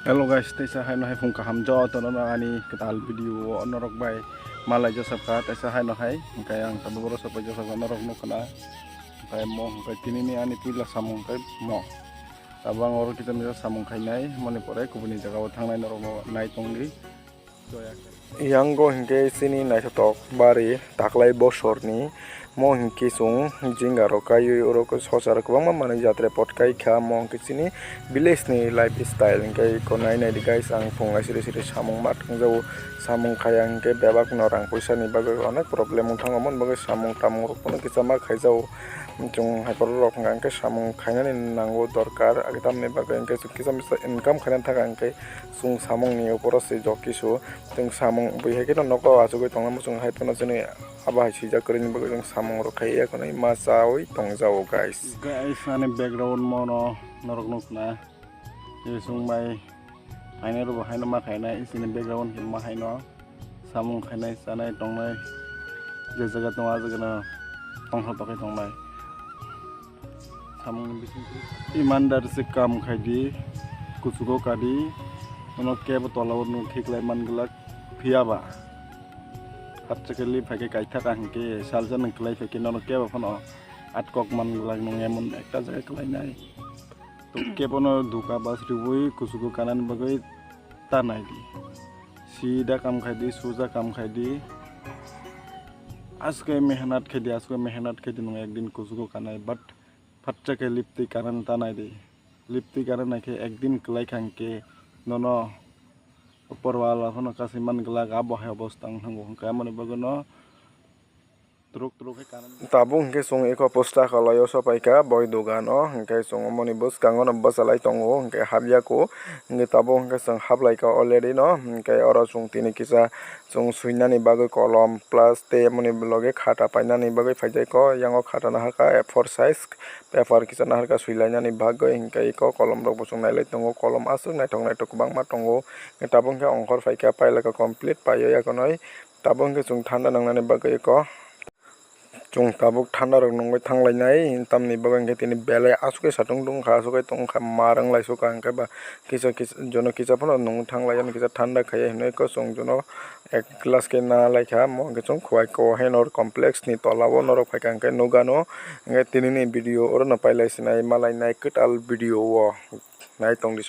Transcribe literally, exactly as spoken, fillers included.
Hello guys, teisa haino hai phung kaham jotono no ani kwtal video o norok bai malai jasapkha, teisa haino hai hwnkhe ang tabuk oro sopai jasapkha norok nukha na, hwnkhe mo hwnkhe tinini ani puila samung hwnkhe mo. Tabuk ang oro kisa misa samung khainai, moni pore kubuni jaga o thangnai norok no nai tongdi. Yango hwnkhe chini naithotok bari taklai bosorni mo hwnkhe chwng jingarok kaiwi oro socharo kwbangma manwi jatre pot kai kha, mo hwnkhe chini village ni lifestyle hwnkhe eko nai naidi guys, ang phung lai siri siri samung ma thwngjago, samung khaiya hwnkhe bebak no rang puisa ni bagwi onek problem wng thango, aboni bagwi samung tamung rok phano kisa ma khaijago, chwng hai borok rok hwnkha hwnkhe samung khainani nango dorkar, tamni bagwi hwnkhe chwng kisa misa income khaina thaka hwnkhe chwng samungni opor o se jok kisu. Chwng samung bui hai kheno nogo achugwi tongma chwng hai phano chini abo hai swijak kwrwini bagwi chwng samung rok khai ya khwnwi ma chawi tongjago guys. Guys, ani background mono norok nukna. Chwng bai phainai rok bo haino ma khainai, chini background khe ma haino samung khainai, chanai, tongnai, je jaga tongo, ah jagano tongthok tokhe tongnai. Samung bising imandar se kam khaidi, kuchugo kadi, ono kebo tolao nuk khiklai man glak, phiyaba hapchakhe li phaikhe kaithak ahwnkhe salsa nung klai phaikhe nono kebo phano atkok man glak nung emon ekta jaga klainai. To kebono duka bas riwi kuchugo kanani bagwi ta naidi. Sida kam khaidi, suja kam khaidi. Aske mehnat khaidi, aske mehnat khaidi nung ekdin kuchugo kanai, but phatsa khe liptwi kanan ta naidi. Liptwi kanan naikhe ekdin kwlai kha hwnkhe nono upor wala phano kasui man glak, abo hai obostha wng thango hwnkhe amoni bagwino. Tabuk hwnkhe chwng eko pusta kalaio sopaikha boi dogano, hwnkhe chwng omoni bwskango no bwchalai tongo, hwnkhe hapyakho, hwnkhe tabuk hwnkhe chwng haplaikha already no, hwnkhe oro chwng tini kisa chwng swinani bagwi kolom plus tei emoni loge khata painani bagwi phaijakho, yango khata naharkha A four size paper kisa naharkha swilainani bagwi, hwnkhe eko kolom rokbo chwng nailai tongo, kolom aswk naithok naithok kwbangma tongo, tabuk hwnkhe ongkhor phaikha pailaka complete paiwi yakhwnwi. Tabuk hwnkhe chwng thanda nangnani bagwi eko chwng tabuk thanda rok nungwi thanglainai, tamni bagwi hwnkhe tini belai aswk khe satung tungkha, aswk khe tongkha, mar wnglaisukha, hwnkhe ba kisa kisa jono kisa phano nungwi thanglaio, kisa thanda khaiya hinwi eko chwng jono ek glass khe nalaikha, omo hwnkhe chwng Khowai Kohai Nor complex ni tola o norok phaikha hwnkhe nukgano, hwnkhe tinini video orono pailai sinai malainai kwtal video o nai tongdi soi.